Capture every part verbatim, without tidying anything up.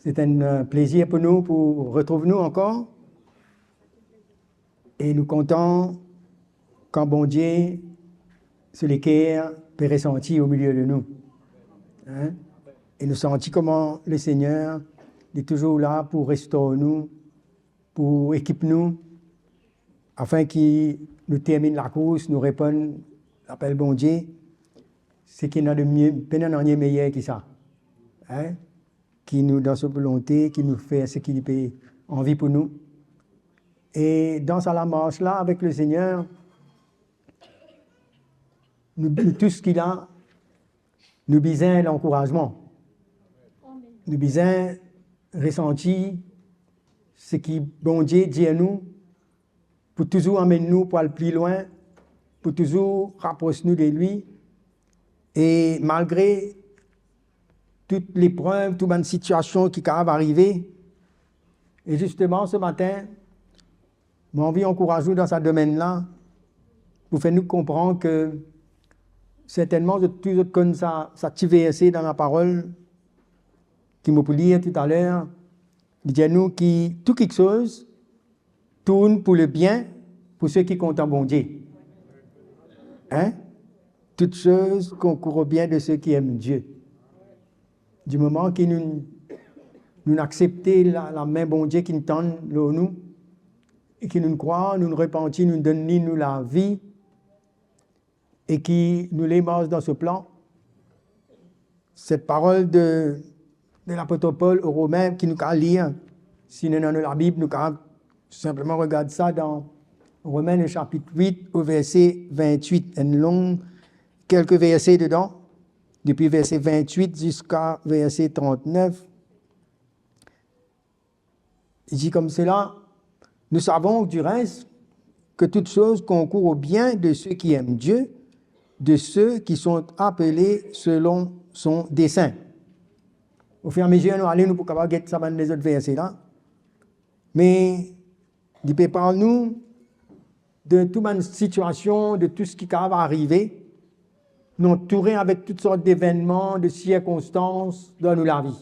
Se enn, eh, plezir pou nou pou retrouv nou ankor. E nou kontan kan Bondie, so leker pe resanti o milie de nou. Hein? E nou santi kouma Lesegner, li touzour la pou restor nou, pou ekip nou, afin ki nou terminn lakours, nou reponn lapel Bondie. Seki ena de mie, pena nanye meyer ki sa. Hein? Ki nou dan so volonte, ki nou fer seki li pe anvi pou nou. E dan sa lamars la avek Lesegner, nou, nou tous ki la, nou bizin lankourazman. Nou bizin resanti seki Bondie dir nou pou touzour amenn nou pou al pli lwin, pou touzour rapros nou de li. E malgre tou leprev, tou bann sitiasion ki kapav arive, e zisteman, se matin, mo anvi ankouraz nou dan sa domenn la, pou fer nou konpran ke sertennman, zot tou, zot konn sa, sa ti verse dan laparol ki mo pou lir toutaler. Li dir nou ki tou kiksoz tourn pou lebien pou seki kontan Bondie. Hein? Toutes choses concourent au bien de ceux qui aiment Dieu. Dimoman ki nou, nou aksepte la, lame Bondie ki tann lor nou, e ki nou krwar, nou repanti, nou donn li nou lavi, e ki nou le mars dan so plan. Set parol de, de lapot Pol o Romin ki nou kapav lir, si nou ena nou Labib, nou kapav tou sinpleman regard sa dan Romin, le sapit wit, o verse vintwit, enn long, kelke verse dedan, depi verse vintwit ziska verse trantnef. Il dit comme cela, nous savons du reste que toutes choses concourent au bien de ceux qui aiment Dieu, de ceux qui sont appelés selon son dessein. Ofiramezir nou ale, nou pou kapav get sa bann lezot verse la. Me li pe parl nou de tou bann sitiasion, de tou seki kapav arive. Nou antoure avek tou sort devennman, de sirkonstans dan nou lavi.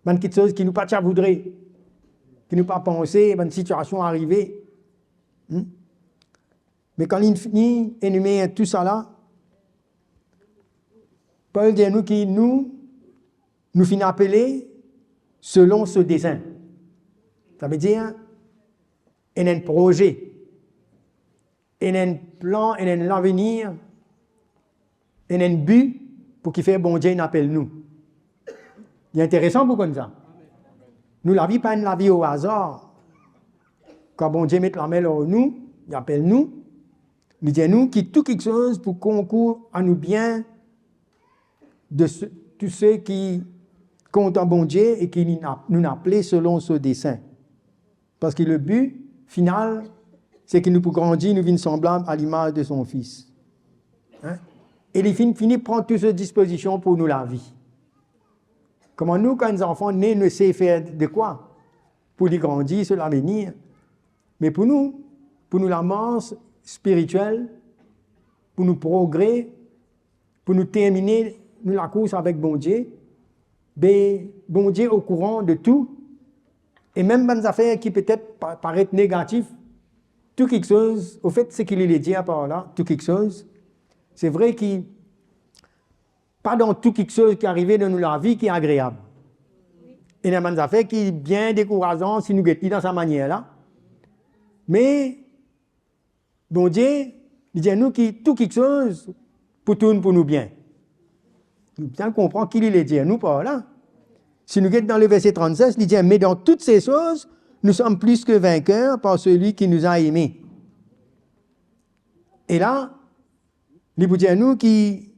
Bann kiksoz ki nou pa ti a voudre, ki nou pa panse, bann sitiasion arive. Hmm? Me kan li fini enimer tousala, Pol dir nou ki nou, nou finn apele selon so desin. Savedir, ena enn proze, ena enn plan, ena enn lavenir, ena enn bi pou kifer Bondie inn apel nou. Li interesan pou konn sa. Nou lavi pa enn lavi o azar. Kan Bondie met lame lor nou, li apel nou, li dir nou ki tou kiksoz pou konkour a nou bien de se, tou seki kontan Bondie e ki nou, nou apele selon so desin. Parski le bi final, se ki nou pou grandi, nou vinn sanblab a limaz de son Fis. Hein? E li finn fini pran tou so dispozision pou nou lavi. Kouma nou, kan enn zanfan ne, nou esey fer de kwa pou li grandi, so lavenir. Me pou nou, pou nou lamars spiritiel, pou nou progre, pou nou termine nou lakours avek Bondie, be Bondie okouran de tou, e mem bann zafer ki petet pa, paret negatif, tou kiksoz, ofet, seki li le dir par la, tou kiksoz, se vre ki pa dan tou kiksoz ki arive dan nou lavi ki agreab. Ena bann zafer ki bien dekourazan si nou get li dan sa manier la. Me Bondie, li dir nou ki tou kiksoz pou tourn pou nou bien. Nou bizin konpran ki li le dir nou par la. Si nou get dan le verse trannses, li dir, "Mais dans toutes ces choses, nous sommes plus que vainqueurs par celui qui nous a aimés." E la, li pou dir nou ki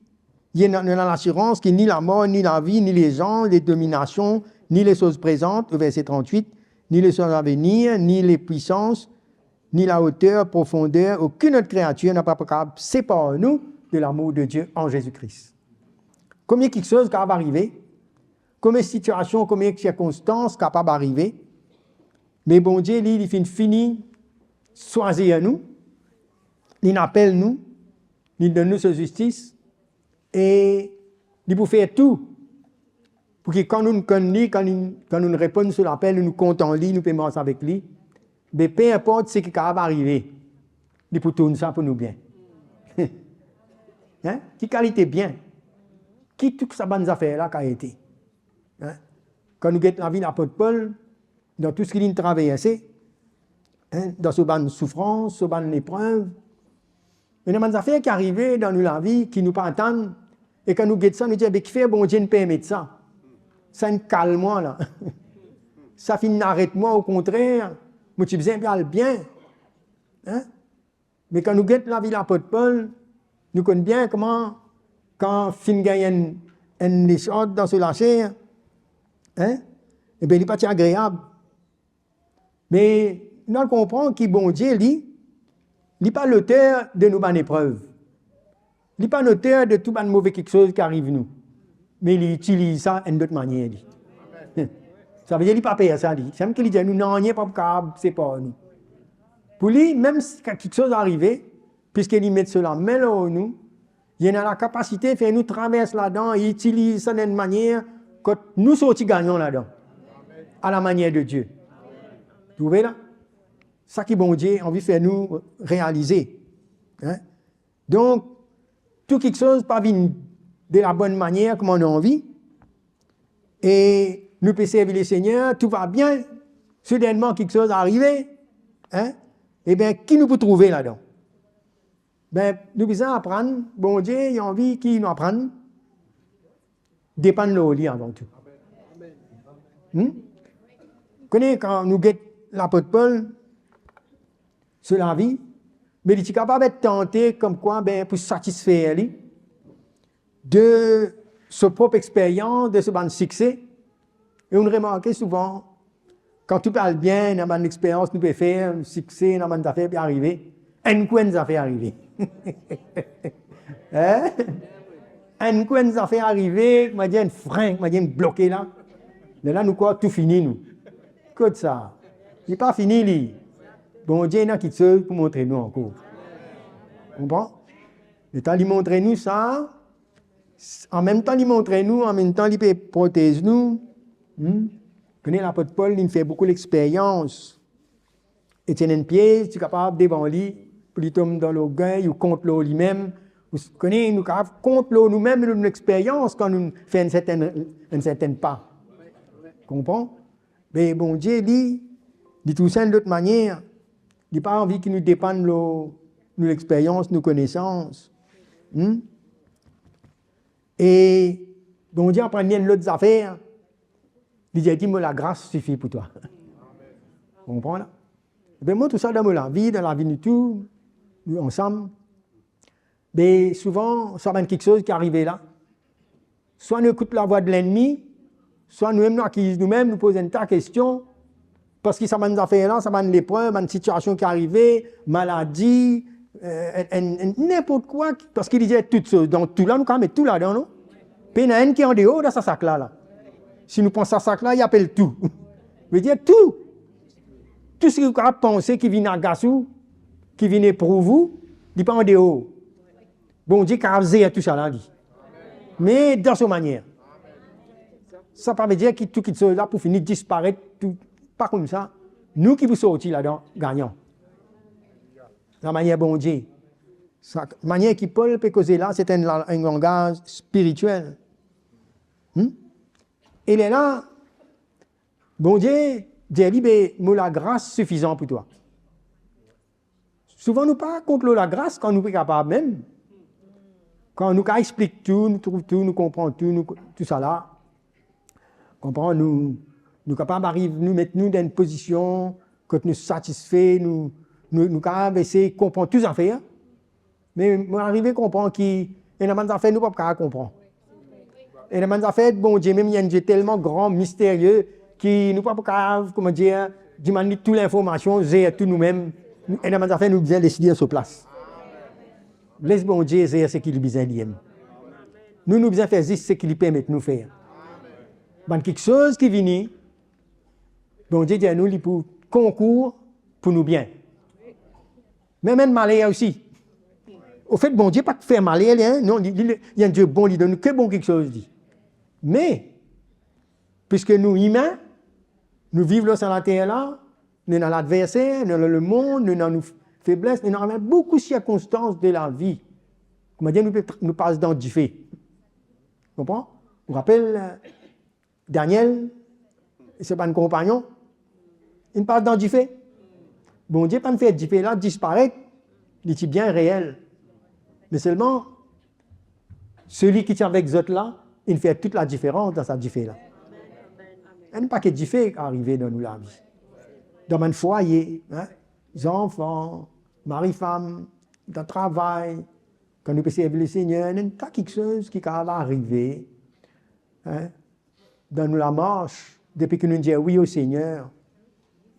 li ena, nou ena lasirans ki ni lamor, ni lavi, ni lezanz, les dominations, ni les choses présentes, au verset trente-huit, ni les choses à venir, ni les puissances, ni la hauteur, profondeur, aucune autre créature n'a pas capable de séparer nous de l'amour de Dieu en Jésus-Christ. Komie kiksoz kapav arive, komie sitiasion, komie sirkonstans kapav arive, me Bondie, li, li finn fini swazir nou, li apel nou, li donn nou so zistis, e li pou fer tou Pou ki kan nou konn li, kan nou, kan nou reponn so lapel, nou kontan li, nou pe mars avek li, be pe inport seki kapav arive, li pou tourn sa pou nou bien. Hein? Ki kalite bien? Ki tou sa bann zafer la kapav ete? Hein? Kan nou get lavi lapot Pol, dan tou seki linn traverse, hein, dan so bann soufrans, so bann leprev, ena bann zafer ki arive dan nou lavi ki nou pa atann, e kan nou get sa, nou dir, "Be kifer Bondie inn permet sa? Sa inn kal mwa la. Sa finn aret mwa, okontrer, mo ti bizin pe al bien." Hein? Me kan nou get lavi lapot Pol, nou konn bien kouma kan finn gagn enn, enn lesard dan so laser, hein? Ebe, li pa ti agreab. Me nou al konpran ki Bondie, li, li pa loter de nou bann eprev. Li pa loter de tou bann move kiksoz ki ariv nou. Me li itiliz sa enn lot manier, li. Savedir li pa per sa, li. Samem ki li dir nou, nanye pa pou kapav separ nou. Pou li, mem si kiksoz arive, piski li met so lame lor nou, li ena lakapasite fer nou travers ladan e itiliz sa dan enn manier kot nou sorti gagnan ladan, a la manier de Die. Trouve la? Sa ki Bondie anvi fer nou realize. Hein? Donk, tou kiksoz pa vinn de la bonn manier kouma nou anvi, e nou pe servi Lesegner, tou va bien, soudennman kiksoz arive, hein? Ebe, ki nou pou trouve ladan? Be, nou bizin aprann, Bondie, li anvi ki nou aprann depann lor li avan tou. Hmm? Kone, kan nou get lapot Pol, so lavi, be li ti kapav et tante komkwa, be, pou satisfer li de so prop experyans, de so bann sikse. E ou'nn remarke souvan, kan tou pe al bien, ena bann experyans nou pe fer, sikse, ena bann zafer pe arive, enn kou enn zafer arive. Hein? Enn kou enn zafer arive, kouma dir enn fren, kouma dir enn bloke la. Lerla nou krwar tou fini nou. Kot sa? Li pa fini li. Bondie ena kiksoz pou montre nou ankor. Konpran? Letan li montre nou sa, anmemtan li montre nou, anmemtan li pe protez nou. Hmm? Kone lapot Pol, linn fer boukou lexperyans. E ti ena enn piez ti kapav devan li, pou li tom dan lorgey ou kont lor limem. Ou s-, kone, nou kapav kont lor noumem, lor nou experyans kan nou fer enn sertenn, enn sertenn pa. Konpran? Me Bondie, li, li trouv sa enn lot manier. Li pa anvi ki nou depann lor nou lexperyans, nou konesans. Hmm? E Bondie aprann li enn lot zafer. Li dir li, "Mo lagras sifi pou twa." Konpran la? Be, mwa, tou sa dan mo lavi, dan lavi nou tou, nou ansam, be, souvan, sa bann kiksoz ki arive la, swa nou ekout lavwa de lennmi, swa noumem nou akiz noumem, nou poz enn ta kestion, parski sa bann zafer la, sa bann leprev, bann sitiasion ki arive, maladi, eh, enn, enn, enn, ninport kwa, parski li dir tou, dan tou la, nou kapav met tou ladan, non? Pena enn ki andeor dan sa sak la, la. Si nou pran sa sak la, li apel tou. Vedir tou. Tou seki ou kapav panse ki vinn agas ou, ki vinn eprouv ou, li pa andeor. Bondie kapav zer tou sa la, li. Me dan so manier. Sa pa vedir ki tou kiksoz la pou fini disparet, tou, pa koumsa. Nou ki pou sorti ladan gagnan. Lamanier Bondie. Sa, manier ki Pol pe koze la, se enn la-, enn langaz spiritiel. Hmm? E lerla, Bondie dir li, "Be, mo lagras sifizan pou twa." Souvan nou pa kont lor lagras kan nou pe kapav mem. Kan nou kapav explik tou, nou trouv tou, nou konpran tou, nou, tou sa la. Konpran, nou, nou kapav ariv, nou met nou dan enn pozision kot nou satisfe, nou, nou, nou kapav esey konpran tou zafer. Me mo arive konpran ki ena bann zafer nou pa kapav konpran. Ena bann zafer Bondie mem, li enn Die telman gran, misterie, ki nou pa kapav, kouma dir, dimann li tou linformasion, zer tou noumem. Ena bann zafer nou bizin les li dan so plas. Les Bondie zer seki li bizin li mem. Nou, nou bizin fer zis seki li permet nou fer. Bann kiksoz ki vini, Bondie dir nou li pou konkour pou nou bien. Mem enn maler osi. Anfet, Bondie pa fer maler, li, hein? Non, li, li, li enn Die bon, li donn nou ke bon kiksoz, li. Me, Piske nou imin, nou viv lor sa later la, nou ena ladverser, nou ena lemond, nou ena nou febles, nou ena boukou sirkonstans de lavi. Koumadir nou pe, nou pas dan dife. Konpran? Ou rapel, eh, Daniel, e so bann konpagnon, inn pas dan dife. Bondie pa'nn fer dife la disparet, li ti bien reel. Me selman, seli ki ti avek zot la, inn fer tou ladiferans dan sa dife la. Enn paket dife arive dan nou lavi. Dan bann fwaye, hein, zanfan, mari, fam, dan travay, kan nou pe servi Lesegner, enn ta kiksoz ki kapav arive, hein, dan nou lamars, depi ki nou dir wi o Segner.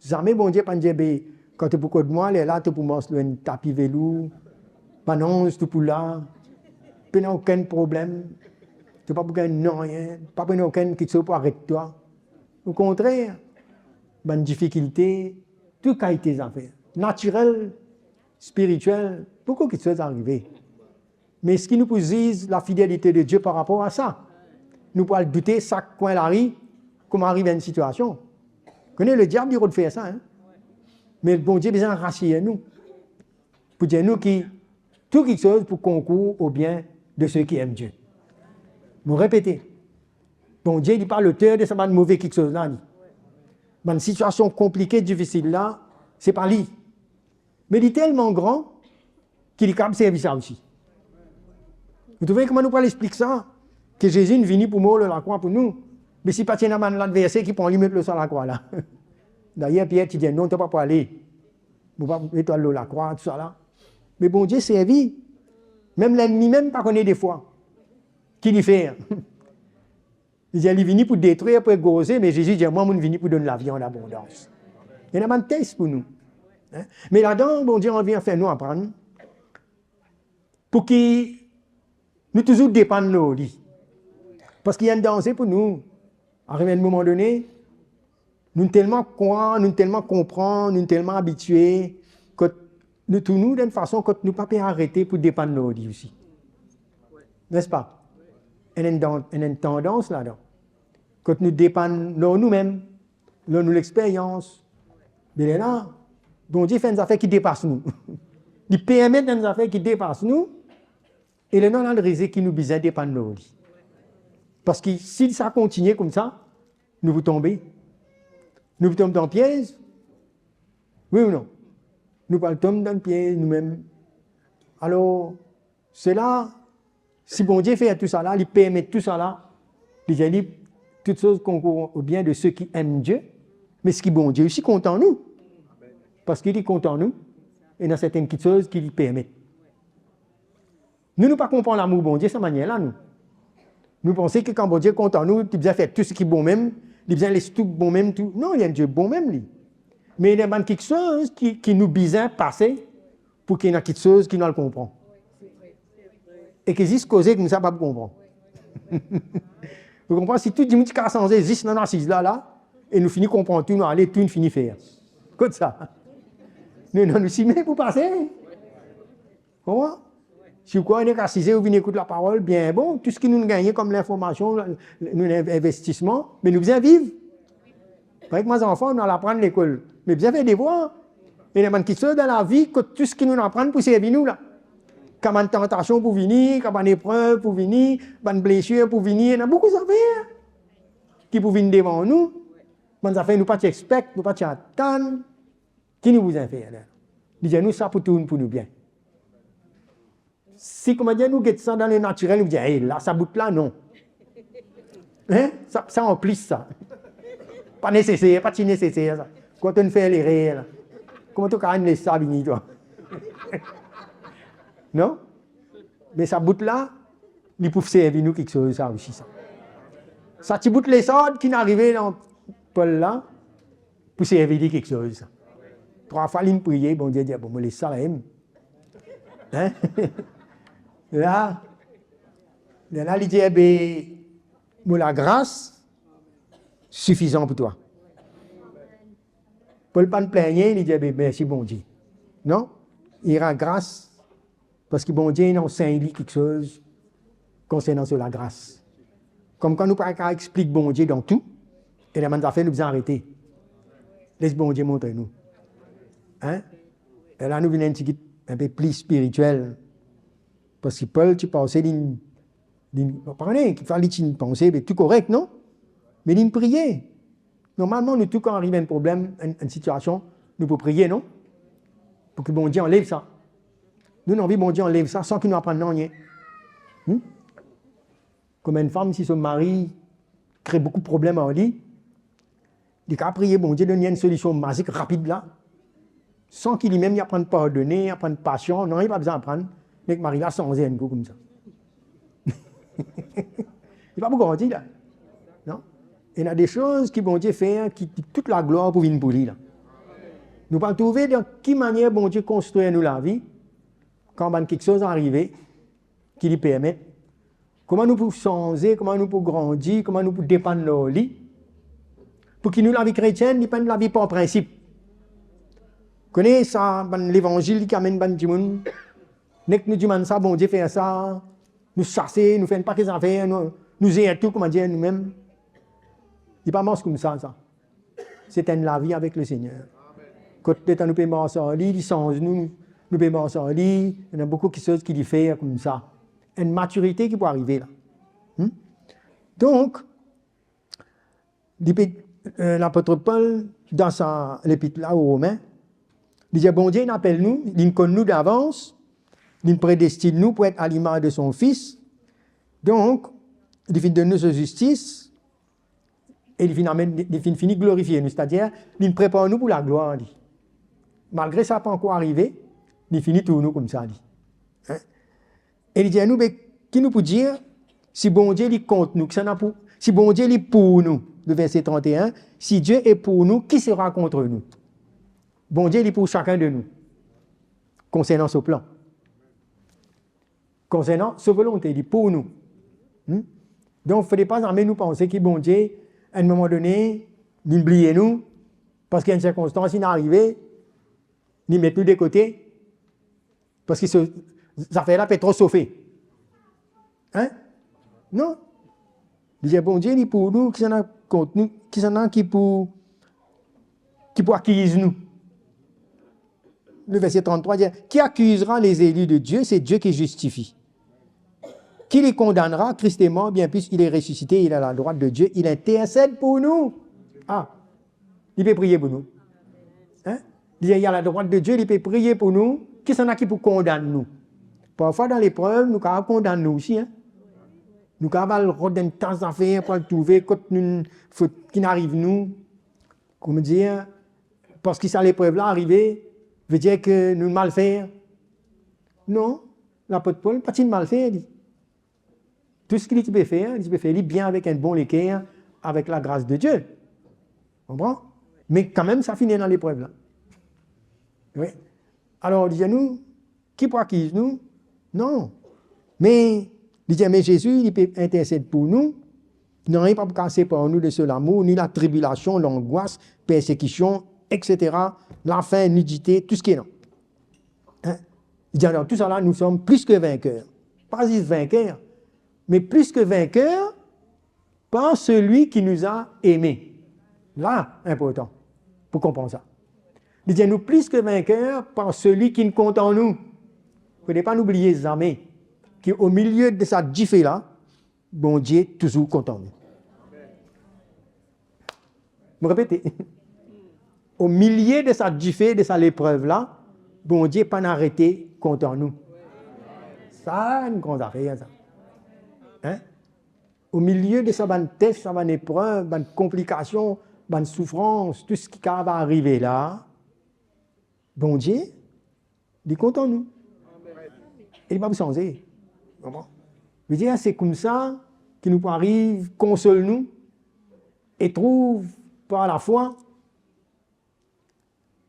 Zame Bondie pa'nn dir, "Be, kan to pou kot mwa, lerla to pou mars lor enn tapi velour, bann anz tou pou la, pena okenn problem, to pa pou gagn nanye, pa pou ena okenn kiksoz pou aret twa." Okontrer, bann difikilte, tou kalite zafer, natirel, spiritiel, boukou kiksoz arive. Me eski nou pou ziz lafidelite de Dieu par rapor a sa? Nou pou al doute sak kwin lari, kouma ariv enn sitiasion. Kone, lediab, li rod fer sa, hein? Me Bondie bizin rasir nou, pou dir nou ki tou kiksoz pou konkour o bien de seki em Dieu. Mo repete, Bondie, li pa loter de sa bann move kiksoz la, li. Bann sitiasion konplike, difisil la, se pa li. Me li telman gran ki li kapav servi sa osi. Ou trouve kouma nou pou al explik sa? Ki Zezi inn vini pou mor lor lakrwa pou nou. Me si pa ti ena bann ladverser ki pran li met lor sa lakrwa la. Dayer, Pier ti dir, "Non, to pa pou ale. Mo pa met twa lor lakrwa, tousala." Me Bondie servi. Mem lennmi mem pa kone defwa ki li fer. Li dir, li vini pou detrir, pou egorze, me Zezi dir, "Mwa, mo'nn vini pou donn lavi an abondans." Ena bann tes pou nou. Hein? Me ladan, Bondie anvi fer nou aprann pou ki nou touzour depann lor li. Parski ena enn danze pou nou. Ariv enn moman done, nou telman krwar, nou telman konpran, nou telman abitie, kot nou trouv nou dan enn fason kot nou pa pe arete pou depann lor li osi. Nespa? Ena enn dan-, ena enn tandans ladan. Kot nou depann lor noumem, lor nou lexperyans. Me lerla, Bondie fer enn zafer ki depas nou. Li permet enn zafer ki depas nou, e lerla nou al realize ki nou bizin depann lor li. Parski si sa kontigne koumsa, nou pou tonbe. Nou pou tom dan piez. Wi ou non? Nou pou al tom dan piez noumem. Alor, sela, si Bondie fer tousala, li permet tousala, li dir li, tou kiksoz konkour o bien de seki em Die, me seki Bondie osi kontan nou. Parski li kontan nou, ena sertenn kiksoz ki li permet. Nou, nou pa konpran lamour Bondie sa manier la, nou. Nou panse ki kan Bondie kontan nou, li bizin fer tou seki bon mem, li bizin les tou bon mem, tou. Non, li enn Die bon mem, li. Me ena bann kiksoz ki, ki nou bizin pase pou ki ena kiksoz ki nou al konpran. E ki zis koze koumsa pa pou konpran. Ou konpran? Si tou dimoun ti kapav sanze zis dan asiz la, la, e nou fini konpran tou, nou ale, tou nou fini fer. Kot sa? Nou, nou, nou sime pou pase. Konpran? Si ou krwar ena asize, ou vinn ekout laparol, bien bon, tou seki nou gagne kom linformasion, nou investisman, me nou bizin viv. Parey kouma zanfan, nou al aprann lekol, me bizin fer devwar. Ena bann kiksoz dan lavi kot tou seki nou aprann pou servi nou la. Kan bann tantasion pou vini, kan bann eprev pou vini, bann blesir pou vini, ena boukou zafer ki pou vinn devan nou. Bann zafer nou pa ti expect, nou pa ti atann. Ki nou bizin fer la? Li dir nou sa pou tourn pou nou bien. Si, koumadir, nou get sa dan le natirel, nou dir, "Ey, la, sa bout la, non. Hein? Sa, sa anplis, sa. Pa neseser, pa ti neseser, sa. Kouma to'nn fer lerer la? Kouma to kapav les sa vini, twa?" Non? Me sa bout la, li pou servi nou kiksoz, sa osi, sa. Sa ti bout lesard ki arive dan pol la, pou servi li kiksoz. Trwa fwa linn priye, Bondie dir, "Bon, mo les sa la mem." Hein? La, lerla li dir, "Be, mo lagras sifizan pou twa." Pol pa'nn pligne, li dir, "Be, mersi Bondie." Non? Li rant gras, parski Bondie inn ansegn li kiksoz konsernan so lagras. Komkwa nou pa kapav explik Bondie dan tou, Ena bann zafer nou bizin arete. Les Bondie montre nou. Hein? E la nou vinn enn tigit inpe pli spiritiel. Parski Pol ti panse li, li, pa kone, kifer li ti panse, be tou korek, non? Me li priye. Normalman, nou tou, kan ariv enn problem, enn, enn sitiasion, nou pou priye, non? Pou ki Bondie anlev sa. Nou, nou anvi Bondie anlev sa san ki nou aprann nanye. Hmm? Kouma enn fam, si so mari kre boukou problem ar li, li kapav priye Bondie donn li enn solision mazik rapid la, san ki limem li aprann pardone, aprann pasian, non, li pa bizin aprann, nek mari la sanze enn kou koumsa. Li pa pou grandi la. Non? Ena de soz ki Bondie fer ki, ki tout laglwar pou vinn pou li la. Nou pou trouve dan ki manier Bondie konstrir nou lavi, kan bann kiksoz arive, ki li permet. Kouma nou pou sanze, kouma nou pou grandi, kouma nou pou depann lor li, pou ki nou lavi kretien, li pa enn lavi par prinsip. Kone sa, bann levanzil ki amenn bann dimoun, nek nou dimann sa, Bondie fer sa, nou sase, nou fer enn pake zafer, nou, nou zer tou, kouma dir noumem. Li pa mars koumsa, sa. Se enn lavi avek Lesegner. Kot letan nou pe mars ar li, li sanz nou, nou pe mars ar li, ena boukou kiksoz ki li fer koumsa. Enn matirite ki pou arive la. Hmm? Donk, li pe, eh, lapot Pol, dan sa lepit la o Romin, li dir, Bondie inn apel nou, li inn konn nou davans, li inn predestinn nou pou et alimaz de son Fis. Donk, li finn donn nou so zistis, e li finn amenn, li, li finn fini glorifie nou, setadir, li finn prepar nou pou laglwar li. Malgre sa pa ankor arive, li fini tourn nou koumsa li. Hein? E li dir nou, be, ki nou pou dir, si Bondie li kont nou, kisannla pou, si Bondie li pou nou, le verset trente et un, si Dieu est pour nous, qui sera contre nous? Bondie li pou sakenn de nou, konsernan so plan, konsernan so volonte, li pou nou. Hmm? Donk, fode pa zame nou panse ki Bondie, enn moman done, li bliye nou, parski enn sirkonstans inn arive, li met nou de kote, parski so, zafer la pe tro sofe. Hein? Non. Li dir, Bondie, li pou nou, kisannla kont nou, kisannla ki pou, ki pou akiz nou? Le verset trente-trois dit, qui accusera les élus de Dieu? C'est Dieu qui justifie. Qui les condamnera? Christ est mort, bien plus il est ressuscité, il est à la droite de Dieu, il intercède pour nous. Ah, li pe priye pou nou. Hein? Li, li a la droite de Dieu, li pe priye pou nou. Kisannla ki pou kondann nou? Parfwa dan leprev, nou kapav kondann nou osi, hein? Nou kapav al rod enn ta zafer pou al trouve kot nou fot ki'nn ariv nou. Kouma dir, parski sa leprev la arive, vedir ki nou mal fer? Non, lapot Pol pa ti mal fer li. Tou seki li ti pe fer, li ti pe fer li bien avek enn bon leker, avek lagras de Die. Konpran? Me kanmem sa fini ena leprev la. Wi. Alor, li dir nou, ki pou akiz nou? Non. Me, li dir, me Zezi, li pe intersed pou nou. Nanye pa pou kav separ nou de so lamour, ni latribilasion, langwas, persekision, etsetera, lafin, nidite, tou seki ena. Hein? Li dir, dan tou sa la, nous sommes plus que vainqueurs. Pa zis vinker, me plus que vainqueurs par celui qui nous a aimés. La, inportan pou konpran sa. Li dir nou plus que vainqueurs par celui ki'nn kontan nou. Fode pa nou bliye zame ki omilie de sa dife la, Bondie touzour kontan nou. Mo repete, omilie de sa dife, de sa leprev la, Bondie pa'nn arete kontan nou. Sa enn gran zafer, sa. Hein? Omilie de sa bann tes, sa bann eprev, bann konplikasion, bann soufrans, tou seki kav arive la, Bondie, li kontan nou. E li pa pou sanze. Konpran? Li dir, se koumsa ki nou pou ariv konsol nou e trouv par lafwa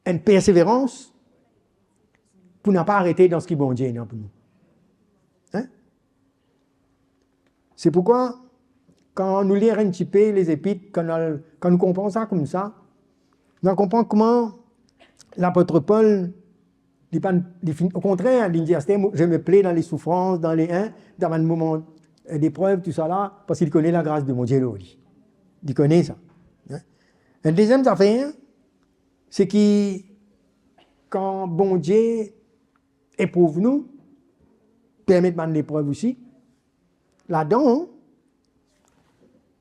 enn perseverans pou napa arete dan seki Bondie ena pou nou. Hein? Se poukwa, kan nou lir enn tipe Lezepit, kan nou, kan nou konpran sa koumsa, nou konpran kouma lapot Pol, li pa, li finn, okontrer, li dir, aster, mo, je me plais dans les souffrances, dans les, hein, dan bann moman, eh, deprev, tou sa la, parski li kone lagras de Bondie lor li. Li kone sa. Enn deziem zafer, se ki kan Bondie eprouv nou, permet bann leprev osi, ladan,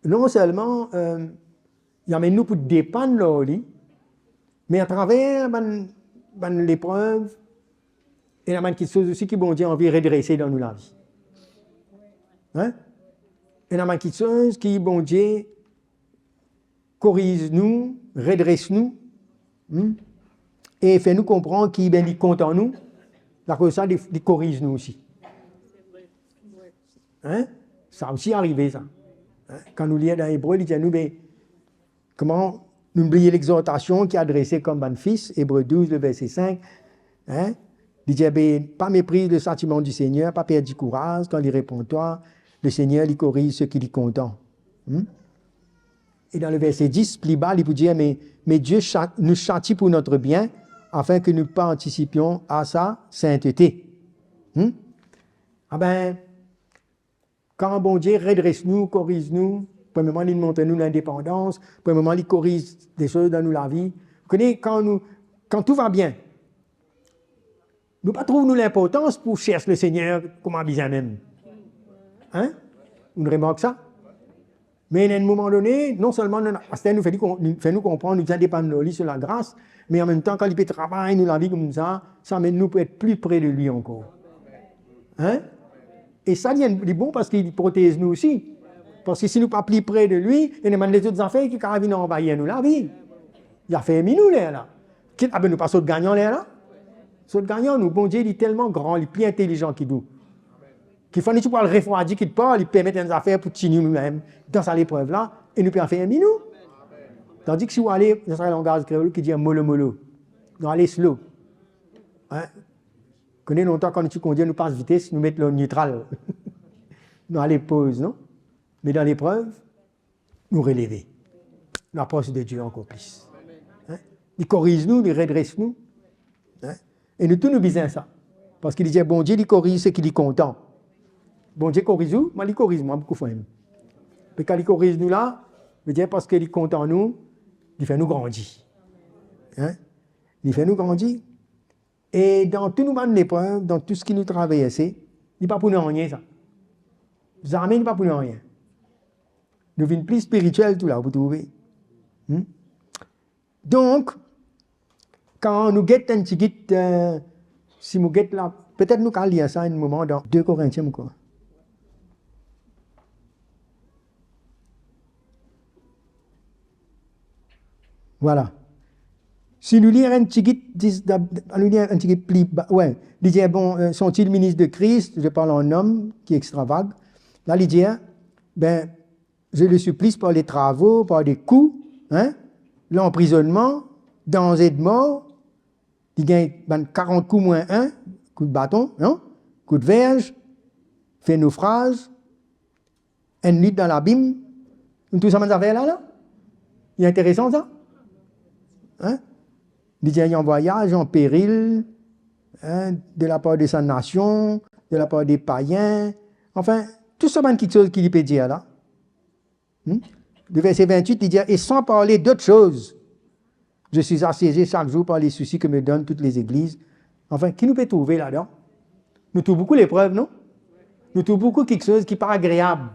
non selman, eh, li amenn nou pou depann lor li, me atraver bann, bann leprev, ena bann kiksoz osi ki Bondie anvi redrese dan nou lavi. Hein? Ena bann kiksoz ki Bondie koriz nou, redres nou, hmm? E fer nou konpran ki, ben, li kontan nou, lakoz sa, li, li koriz nou osi. Hein? Sa osi arive, sa. Hein? Kan nou lir dan Ebre, li dir nou, be, kouma nou bliye lexortasion ki adrese kom bann fis, Ebre douz, le verse sink, hein? Li dir, be, pa mepriz le satiman di Segner, pa perdi kouraz kan li repran twa, le Segner, li koriz seki li kontan. Hmm? E dan le verse dis, pli ba, li pou dir, me, me Dieu cha-, nous châtie pour notre bien, afin que nous participions à sa sainteté. Hmm? Ah ben, kan Bondie redres nou, koriz nou, premierman, li montre nou lindepandans, premierman, li koriz de soz dan nou lavi. Ou kone, kan nou, kan tou va bien, nou pa trouv nou linportans pou sers Lesegner kouma bizin mem. Hein? Ou remark sa? Me enn moman done, non selman nou, aster nou fer li kon-, nou fer nou konpran, nou bizin depann lor li, so lagras, me anmemtan, kan li pe travay nou lavi koumsa, sa amenn nou pou et pli pre de li ankor. Hein? E sa, li, li bon parski li protez nou osi. Parski si nou pa pli pre de li, ena bann lezot zafer ki kapav vinn anvayir nou lavi. Li afermi nou lerla. Ki, abe, nou pa sort gagnan lerla? Sort gagnan nou. Bondie, li telman gran, li pli intelizan ki nou. Ki fwa nou ti pou al refrwadi kikpar, li permet enn zafer pou tini nou mem dan sa leprev la, e nou pe afermi nou. Tandis ki si ou ale, sa se langaz kreol ki dir molo molo. Nou ale slow. Hein? Kone lontan kan nou ti kondir, nou pas vites, nou met lor netral. Nou ale poz, non? Me dan leprev, nou releve. Nou apros de Die ankor plis. Hein? Li koriz nou, li redres nou. Hein? E nou tou nou bizin sa. Parski li dir, Bondie, li koriz seki li kontan. Bondie koriz ou, me li koriz mwa boukou fwa mem. Me kan li koriz nou la, li dir parski li kontan nou, li fer nou grandi. Hein? Li fer nou grandi. E dan tou nou bann leprev, dan tou seki nou traverse, li pa pou nanye sa. Zame li pa pou nanye. Nou vinn pli spiritiel tou la, ou pou trouve. Hmm? Donk, kan nou get enn tigit, eh, si mo get la, petet nou kapav lir sa enn moman dan de Korintien, mo krwar. Vwala. Si nou lir enn tigit, dis-, dab-, nou lir enn tigit pli ba, we, li dir, bon, eh, sont-ils ministres de Christ? Je parle en homme qui extravage. La, li dir, ben, je le supplice par les travaux, par des coups, hein, l'emprisonnement, danger de mort, li gagn bann karant kou mwin enn, kout baton, non? Kout verz, fer nofraz, enn nwit dan labim, tou sa bann zafer la, la. Li interesan sa. Hein? Li dir, li an vwayaz, an peril, hein, de la par de sa nasion, de la par de payin. Anfin, tou sa bann kiksoz ki li pe dir la. Hmm? Le verset vingt-huit, li dir, et sans parler d'autre chose, je suis assiégé chaque jour par les soucis que me donnent toutes les églises. Anfin, ki nou pe trouve ladan? Nou trouv boukou leprev, non? Nou trouv boukou kiksoz ki pa agreab.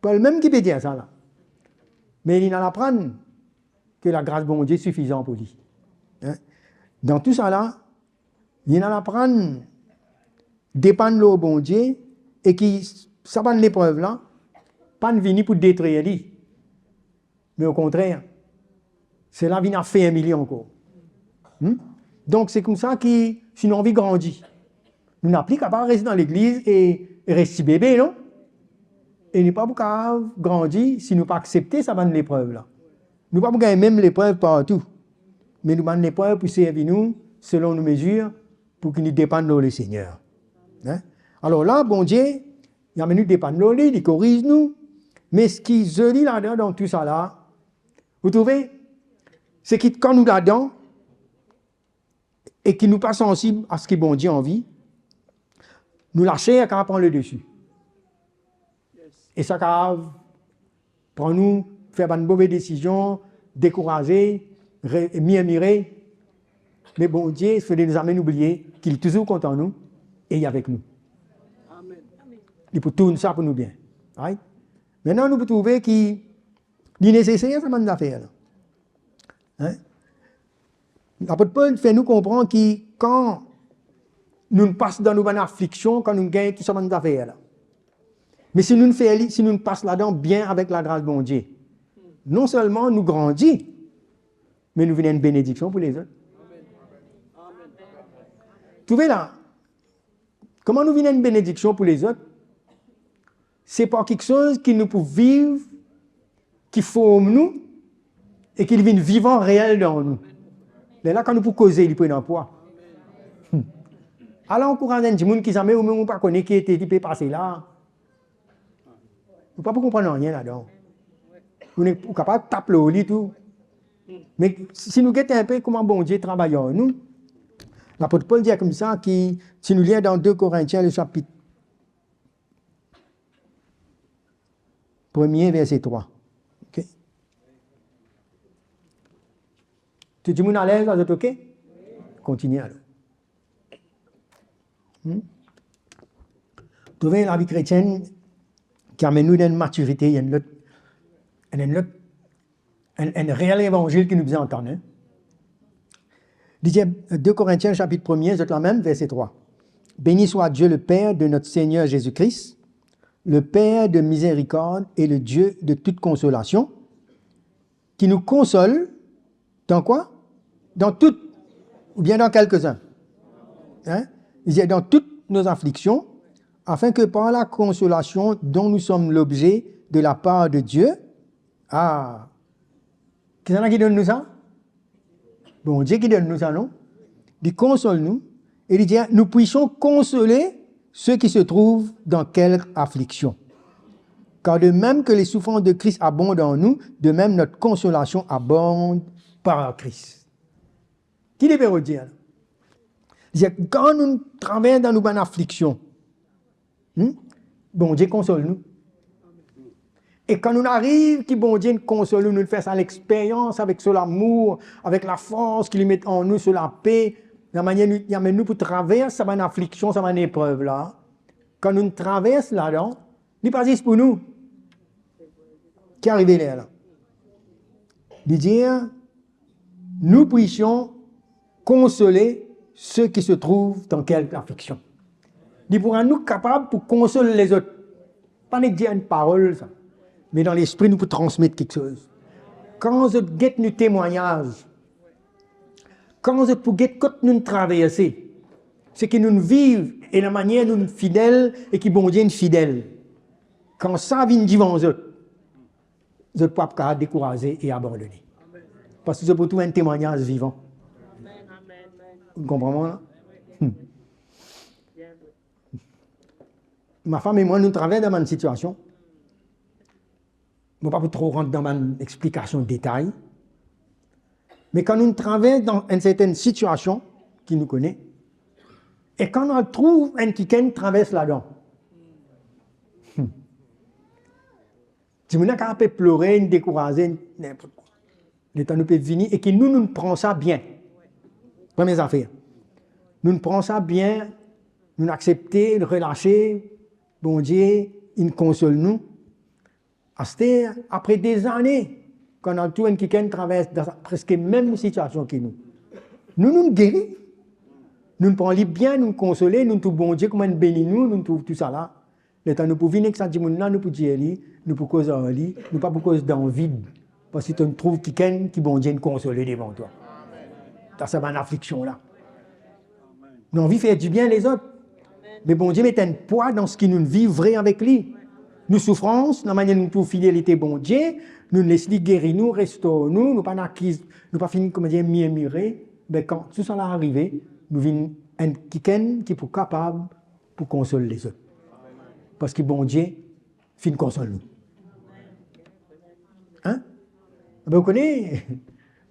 Pol mem ki pe dir sa la. Me li inn al aprann ke lagras Bondie sifizan pou li. Hein? Dan tou sa la, li inn al aprann depann lor Bondie e ki sa bann leprev la pa'nn vini pou detrir li. Me okontrer, sela vinn afermi li ankor. Hmm? Donk, se koumsa ki, si nou anvi grandi, nou napli kapav res dan legliz e, e res ti bebe, non? E nou pa pou kapav grandi si nou pa aksepte sa bann leprev la. Nou pa pou gagn mem leprev partou. Me nou bann leprev pou servi nou selon nou mezir, pou ki nou depann lor Lesegner. Hein? Alor la, Bondie, li amenn nou depann lor li, li koriz nou. Me seki zoli ladan, dan tou sa la, ou trouve, se ki kan nou ladan, e ki nou pa sansib a seki Bondie anvi, nou laser kapav pran ledesi. E sa kapav pran nou fer bann move desizion, dekouraze, re-, mirmire. Me Bondie, fode nou zame nou bliye ki li touzour kontan nou e li avek nou. Li pou tourn sa pou nou bien. Right? Aster nou pou trouve ki li neseser sa bann zafer la. Hein? Lapot Pol fer nou konpran ki kan nou pas dan nou bann afliksion, kan nou gagn tou sa bann zafer la, me si nou fer li, si nou pas ladan bien avek lagras Bondie, non selman nou grandi, me nou vinn enn benediksion pou lezot. Trouve la, kouma nou vinn enn benediksion pou lezot? Se par kiksoz ki nou pou viv, ki form nou, e ki li vinn vivan, reel dan nou. Lerla kan nou pou koze, li pou ena pwa. Hmm. Al ankouraz enn dimoun ki zame ou mem ou pa kone ki ete li pe pase la. Ou pa pou konprann nanye ladan. Ou ne, ou kapav tap lor li tou. Me si nou get inpe kouma Bondie travay ar nou, lapot Pol dir koumsa ki, si nou lir dan de Korintien, le sapit premie, verse trwa. Ok? Tou dimoun alez la, zot ok? Kontinie alor. Hmm? Trouve lavi kretienn ki amenn nou dan enn matirite, enn lot, enn, enn lot, enn, enn reel levanzil ki nou bizin antann, hein? Li dir, de Korintien sapit premie, zot la mem, verse trwa. Béni soit Dieu le Père de notre Seigneur Jésus-Christ, le Père de miséricorde et le Dieu de toute consolation, ki nou konsol dan kwa? Dan tout, oubien dan kelkezin. Hein? Li dir, dans toutes nos afflictions, afin que par la consolation dont nous sommes l'objet de la part de Dieu, ah, kisannla ki donn nou sa? Bondie ki donn nou sa, non? Li konsol nou, e li dir, nous puissions consoler ceux qui se trouvent dans quelque affliction. Car de même que les souffrances de Christ abondent en nous, de même notre consolation abonde par Christ. Ki li pe dir la? Li dir, kan nou travers dan nou bann afliksion, hmm? Bondie konsol nou. E kan nou ariv ki Bondie inn konsol nou, nou fer sa lexperyans avek so lamour, avek lafors ki li met an nou, so lape, lamanier nou, li amenn nou pou travers sa bann afliksion, sa bann eprev la, kan nou travers ladan, li pa zis pou nou. Ki arive lerla? Li dir, nous puissions consoler ceux qui se trouvent dans quelque affliction. Li pou rann nou kapab pou konsol lezot. Pa nek dir enn parol sa, me dan lespri nou pou transmet kiksoz. Kan zot get nou temwagnaz, kan zot pou get kot nou traverse, seki nou viv e lamanier nou fidel e ki Bondie inn fidel, kan sa vinn divan zot, zot pou pa kapav dekouraze e abandone. Parski zot pou trouv enn temwagnaz vivan. Ou konpran mwa la? Hmm. Ma fam e mwa, nou travers dan bann sitiasion. Mo pa pou tro rant dan bann explikasion detay. Me kan nou travers dan enn sertenn sitiasion ki nou kone, e kan nou al trouv enn kikenn travers ladan, hmm, dimoun la kapav pe plore, inn dekouraze, ninport kwa. Letan nou pe vini e ki nou, nou pran sa bien. Premie zafer, nou pran sa bien, nou aksepte, relase, Bondie inn konsol nou. Aster, apre dezane, kan nou al trouv enn kikenn travers dan preske mem sitiasion ki nou, nou, nou geri. Nou pran li bien, nou konsole, nou trouv Bondie kouma inn beni nou, nou trouv tousala. Letan nou pou vinn ek sa dimoun la, nou pou dir li, nou pou koz ar li, nou pa pou koz dan vid, parski to trouv kikenn ki Bondie inn konsole devan twa dan sa bann afliksion la. Nou anvi fer dibien lezot, me Bondie met enn pwa dan seki nou viv vre avek li. Nou soufrans, lamanier nou trouv fidelite Bondie, nou les li geri nou, restor nou, nou pa akiz, nou pa finn, kouma dir, mirmire. Be kan tousala arive, nou vinn enn kikenn ki pou kapav pou konsol lezot. Parski Bondie finn konsol nou. Hein? Be ou kone,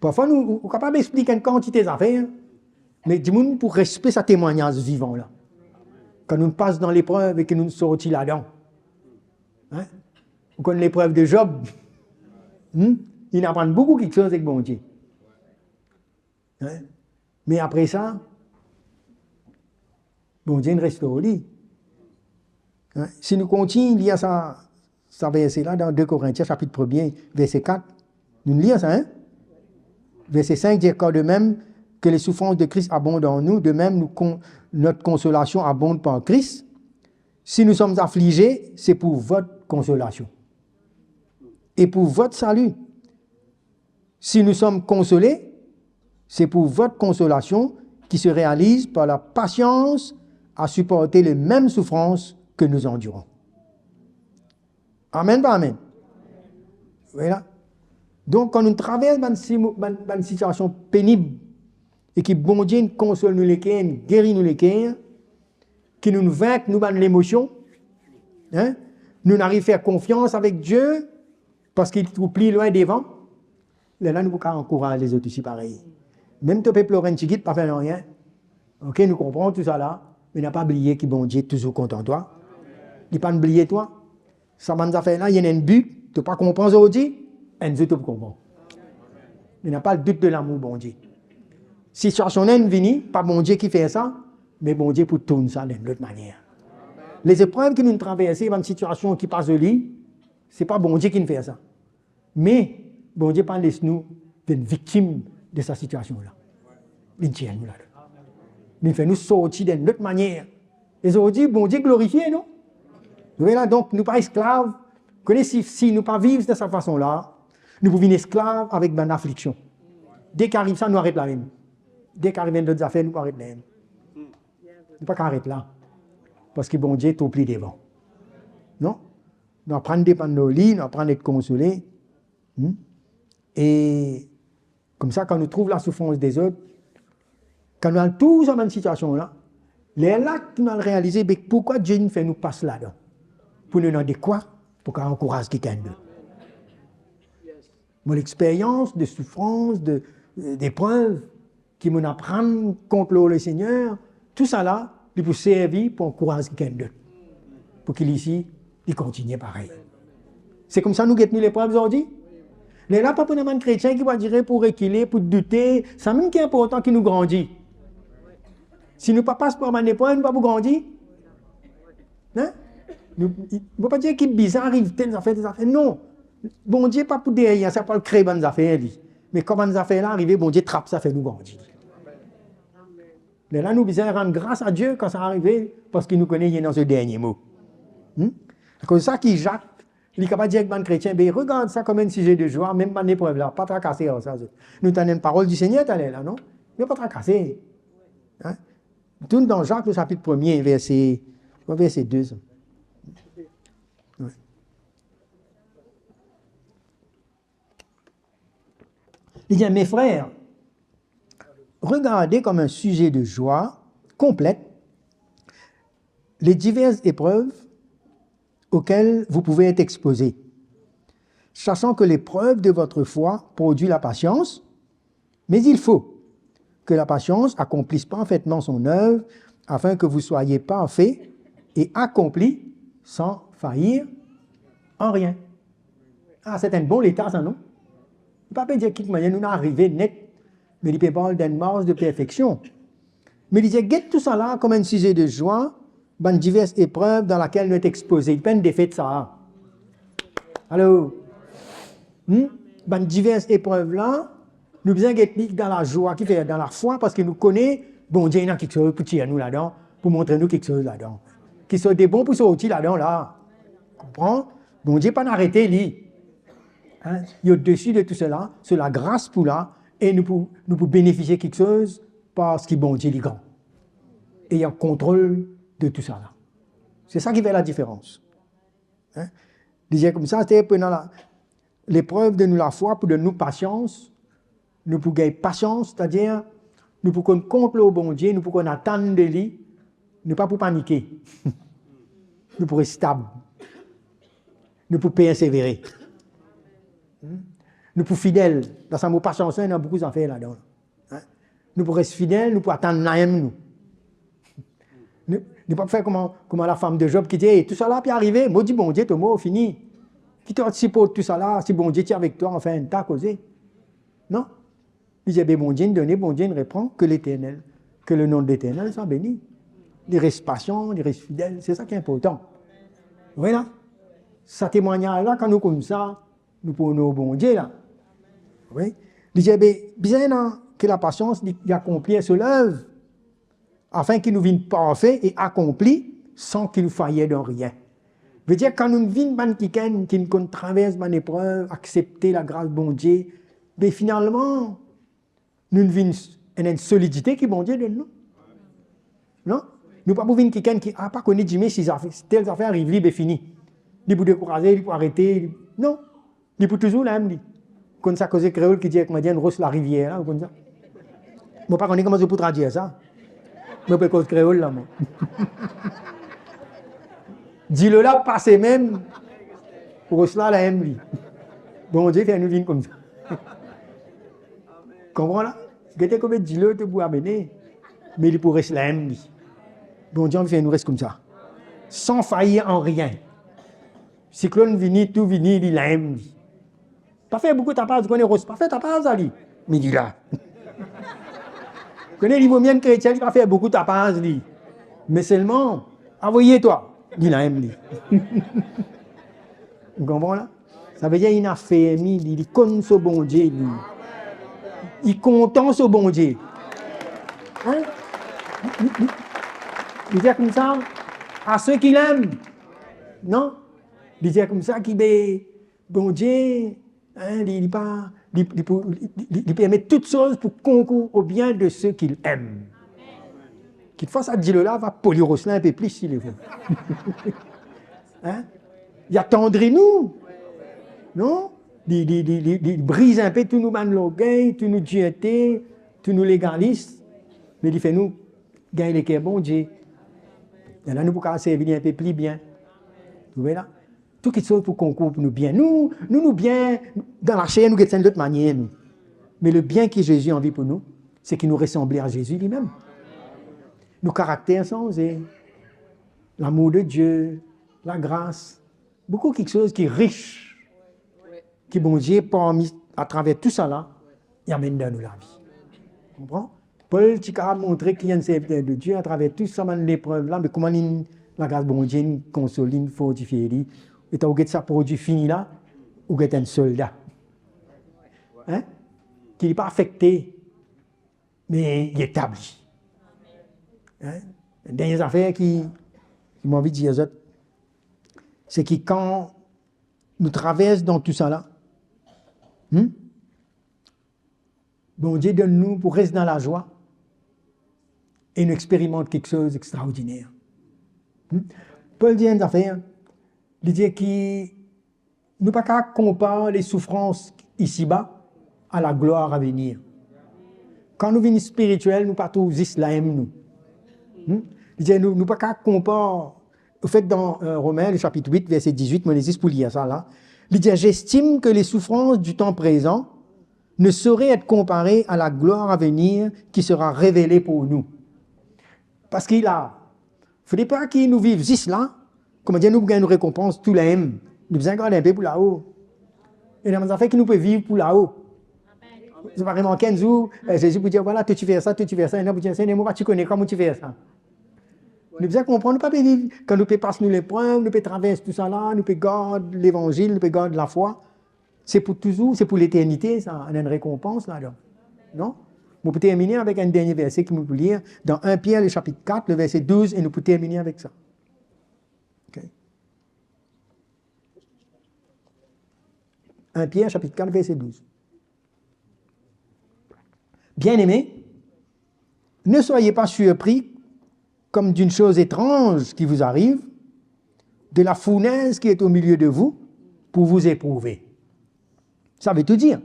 parfwa nou, ou, ou kapav explik enn kantite zafer, me dimoun pou respe sa temwagnaz vivan la. Kan nou pas dan leprev e ki nou sorti ladan. Hein? Ou konn leprev de Zob? Hmm? Inn aprann boukou kiksoz ek Bondie. Hein? Me apre sa, Bondie inn restor li. Hein? Si nou kontign lir sa, sa verse la dan de Korintien sapit premie, verse kat, nou lir sa, hein? Verse sink dir, car de même que les souffrances de Christ abondent en nous, de même nous con-, notre consolation abonde par Christ. Si nous sommes affligés, c'est pour votre consolation et pour votre salut. Si nous sommes consolés, c'est pour votre consolation qui se réalise par la patience à supporter les mêmes souffrances que nous endurons. Amen, pa amen? Voilà. Donk, kan nou travers bann simo-, bann, bann sitiasion penib, e ki Bondie inn konsol nou leker, inn geri nou leker, ki nou vink nou bann lemosion, hein? Nou ariv fer konfians avek Die, parski li trouv pli lwin devan, lerla nou pou kapav ankouraz lezot osi parey. Mem to pe plore enn tigit, pa fer nanye. Ok, nou konpran tou sa la, me napa bliye ki Bondie touzour kontan twa. Li pa'nn bliye twa. Sa bann zafer la, ena enn bi, to pa konpran zordi, enn zour to pou konpran. Me napa dout de lamour Bondie. Sitiasion la inn vini, pa Bondie ki fer sa, me Bondie pou tourn sa dan enn lot manier. Lezeprev ki nou traverse, bann sitiasion ki pa zoli, se pa Bondie ki'nn fer sa. Me Bondie pa les nou vinn viktim de sa sitiasion la. Li tir nou ladan. Li fer nou sorti dan enn lot manier. E zordi, Bondie glorifie, non? Voilà, donk, nou pa esklav. Kone si, si nou pa viv dan sa fason la, nou pou vinn esklav avek bann afliksion. Deki ariv sa, nou aret la mem. Deki ariv enn lot zafer, nou pou aret la mem. Nou pa kapav aret la. Parski Bondie trouv pli devan. Non? Nou aprann depann lor li, nou aprann et konsole. Hmm? E koumsa, kan nou trouv lasoufrans dezot, kan nou al tou sa bann sitiasion la, lerla ki nou al realize, be, poukwa Die inn fer nou pas ladan? Pou nou ena dekwa pou kapav ankouraz kikenn lot. Mo lexperyans de soufrans, de, deprev, ki mo'nn aprann kont lor Lesegner, tousala, li pou servi pou ankouraz kikenn lot, pou ki li osi, li kontigne parey. Se koumsa nou get nou leprev zordi. Lerla pa pou ena bann kretien ki pou adire, pou rekile, pou doute. Samem ki inportan, ki nou grandi. Si nou pa pas par bann leprev, nou pa pou grandi. Hein? Nou, mo pa dir ki bizin ariv tel zafer, tel zafer. Non. Bondie pa pou deryer sa, pou al kre bann zafer li. Me kan bann zafer la arive, Bondie trap sa, fer nou grandi. Lerla nou bizin rann gras a Die kan sa arive, parski nou kone li ena so dernie mo. Hmm? Akoz sa ki Zak, li kapav dir ek bann kretien, be, regard sa kom enn size de zwa, mem bann leprev la, pa trakase ar sa, zot. Nou tann enn parol di Segner taler la, non? Me pa trakase. Hein? Tourn dan Zak, le sapit premie, verse, verse de, sa. Ouais. Li dir, mes frères, regardez comme un sujet de joie complète les diverses épreuves auxquelles vous pouvez être exposés, sachant que l'épreuve de votre foi produit la patience, mais il faut que la patience accomplisse parfaitement son œuvre, afin que vous soyez parfaits et accomplis sans faillir en rien. Ah, se enn bon leta sa, non? Li pa pe dir ki manier nou arive net, me li pe parl d'enn mars de perfeksion. Me li dir, get tousala kom enn size de zwa, bann divers eprev dan lakel nou et expoze. Li pa enn defet sa. Alor, hmm? Bann divers eprev la, nou bizin get li dan lazwa ki fer, dan lafwa, parski nou kone Bondie ena kiksoz pou tir nou ladan, pou montre nou kiksoz ladan. Kiksoz de bon pou sorti ladan la. Konpran? Bondie pa'nn arete li. Hein? Li odesi de tou sela, so lagras pou la, e nou pou, nou pou benefisie kiksoz parski Bondie li gran. E li an kontrol de tousala. Se sa ki fer ladiferans. Hein? Li dir koumsa, se pou ena la, leprev de nou lafwa pou donn nou pasians, nou pou gagn pasians, setadir nou pou konn kont lor Bondie, nou pou konn atann de li, nou pa pou panike. Nou pou res stab. Nou pou persevere. Hmm? Nou pou fidel. Dan sa mo pasians la, ena boukou zafer ladan. Hein? Nou pou res fidel, nou pou atann Naem nou. Nou, nou pa pou fer kouma, kouma lafam de Zob ki dir, "Ey, tousala pe arive, mo dir Bondie, to mor, fini." Ki to ti siport tousala, si Bondie ti avek twa, anfin, ta koze. Non? Li dir, be Bondie inn done, Bondie inn repran, ke Leternel, ke le nom de Leternel swa beni. Li res pasian, li res fidel, se sa ki inportan. Wi la. Sa temwagnaz la, kan nou koumsa, nou pou onor Bondie la. Wi. Li dir, be, bizin la, ke lapasians, li, li akonplir so lev, afin ki nou vinn parfe e akonpli, san ki nou fayi dan rien. Vedir, kan nou vinn bann kikenn ki konn travers bann eprev, aksepte lagras Bondie, be finalman, nou vinn enn, enn solidite ki Bondie donn nou. Non? Nou pa pou vinn kikenn ki, a, pa kone dime si zafer, tel zafer ariv li, be fini. Li pou dekouraze, li pou arete, li, non. Li pou touzour la mem li. Konn sa koze kreol ki dir, kouma dir, enn ros larivier la, ou konn sa? Mo pa kone kouma zot pou tradir sa. Mo pe koz kreol la, mwa. Dilo la pase mem, ros la, la mem li. Bondie fer nou vinn koumsa. Konpran la? Gete konbien dilo to pou amene, me li pou res la mem li. Bondie anvi fer nou res koumsa. San fayi an rien. Siklonn vini, tou vini, li la mem li. Pa fer boukou tapaz, kone ros, pa fer tapaz ar li. Me li la. Kone li vomie enn kretien, li pa fer boukou tapaz li. Me selman, avoye twa, li la mem li. Ou konpran la? Savedir li inn afermi li, li konn so Bondie li. Li kontan so Bondie. Hein? Li, li, li, li dir koumsa, a se ki lem. Non? Li dir koumsa ki be Bondie, hein, li, li pa, li, li pou, li, li, li permet tout soz pou konkour o bien de se ki lem. Kitfwa sa dilo la va poli ros la enpe plis, si li ve. Hein? Li atandri nou. Non? Li, li, li, li, li briz enpe tou nou bann lorgey, tou nou dirte, tou nou legalis. Me li fer nou gagn leker Bondie. E la nou pou kapav servi li enpe pli bien. Trouve la? Tou kitsoz pou konkour pou nou bien. Nou, nou, nou bien, dan laser, nou get sa enn lot manier, nou. Me le bien ki Zezi anvi pou nou, se ki nou resanble a Zezi limem. Nou karakter sanze. Lamour de Die, lagras, boukou kitsoz ki ris, ki Bondie, parmi, atraver tou sa la, li amenn dan nou lavi. Konpran? Pol ti kapav montre ki li enn serviter de Die atraver tou sa bann leprev la, me kouma li, lagras Bondie inn konsol li, inn fortifie li. E kan ou get sa prodwi fini la, ou get enn solda. Hein? Ki li pa afekte, me li etabli. Hein? Dernie zafer ki, ki mo anvi dir zot, se ki kan nou travers dan tou sa la, hmm? Bondie donn nou pou res dan lazwa e nou experimant kitsoz extraordiner. Hmm? Pol dir enn zafer, li dir ki nou pa kapav konpar lesoufrans isiba a laglwar avenir. Kan nou vinn spiritiel, nou pa trouv zis lamem nou. Hmm? Li dir nou, nou pa kapav konpar. Anfet, dan, euh, Romain, le chapitre huit, verset dix-huit, mo ena zis pou lir sa la. Li dir, j'estime que les souffrances du temps présent ne saurait être comparé à la gloire à venir qui sera révélée pour nous. Parski la, fode pa ki nou viv zis la, kouma dir, nou pou gagn nou rekonpans tou lamem. Nou bizin gard enpe pou lao. Ena bann zafer ki nou pe viv pou lao. Se pa remarke enn zour, eh, Zezi pou dir, vwala, to ti fer sa, to ti fer sa, ena pou dir, Segner, mo pa ti kone kouma mo ti fer sa. Nou bizin konpran, nou pa pe viv, kan nou pe pas nou leprev, nou pe travers tou sa la, nou pe gard levanzil, nou pe gard lafwa. Se pou touzour, se pou leternite sa, ena enn rekonpans ladan. Non? Mo pou termine avek enn dernie verse ki mo pou lir dan un Pierre, le chapitre quatre, le verset douze, e nou pou termine avek sa. Ok? Un Pierre, chapitre quatre, verset douze. Bien-aimés, ne soyez pas surpris comme d'une chose étrange qui vous arrive, de la fournaise qui est au milieu de vous pour vous éprouver. Ça veut tout dire.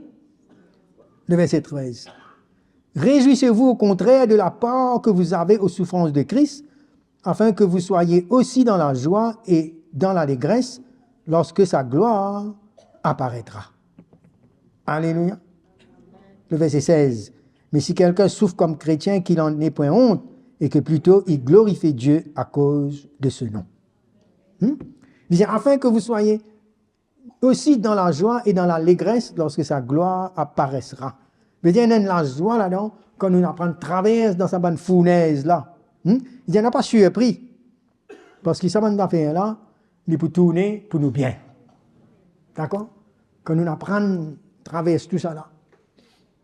Le verset treize. Réjouissez-vous au contraire de la part que vous avez aux souffrances de Christ, afin que vous soyez aussi dans la joie et dans l'allégresse lorsque sa gloire apparaîtra. Alléluia. Le verset seize. Mais si quelqu'un souffre comme chrétien, qu'il n'en ait point honte et que plutôt il glorifie Dieu à cause de ce nom. Hmm? Il dit, afin que vous soyez Aussi dans la joie et dans l'allégresse lorsque sa gloire apparaîtra. Vedir, ena enn lazwa ladan, kan nou aprann travers dan sa bann fournez la. Hmm? Li dir, pa sirpri. Parski sa bann zafer la, li pou tourne pou nou bien. Dakor? Kan nou aprann travers tou sa la,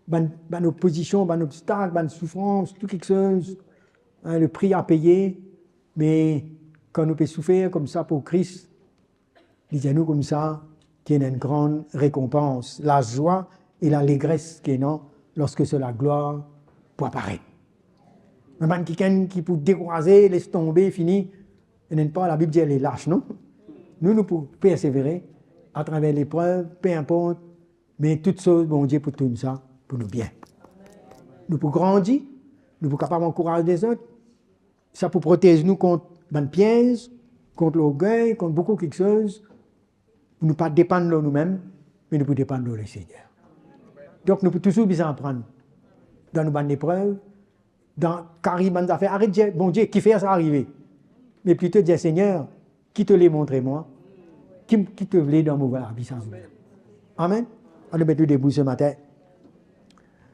bann, bann opozision, bann obstak, bann soufrans, tou kiksoz, hein, le prix à payer, me kan nou pe soufer koumsa pou Kris, li dir nou koumsa, ki ena enn gran rekonpans, lazwa e lalegres ki ena lorsque sa laglwar pou aparet. Me bann kikenn ki pou dekouraze, les tonbe, fini, ena enn par Labib dir, les lâches, non? Nou, nou pou persevere atraver leprev, pe inport, me tou kiksoz, Bondie pou tourn sa pou nou bien. Nou pou grandi, nou pou kapav ankouraz lezot, sa pou protez nou kont bann piez, kont lorgey, kont boukou kiksoz, pou nou pa depann lor noumem, me nou pou depann lor Lesegner. Donk, nou pou touzour bizin aprann dan nou bann leprev, dan kari bann zafer. Aret dir, Bondie, kifer sa arive? Me plito dir, Segner, ki to le montre mwa? Ki, ki to vle dan mo lavi sa zour? Amen. Anou met nou debout se matin.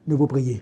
Nou pou priye.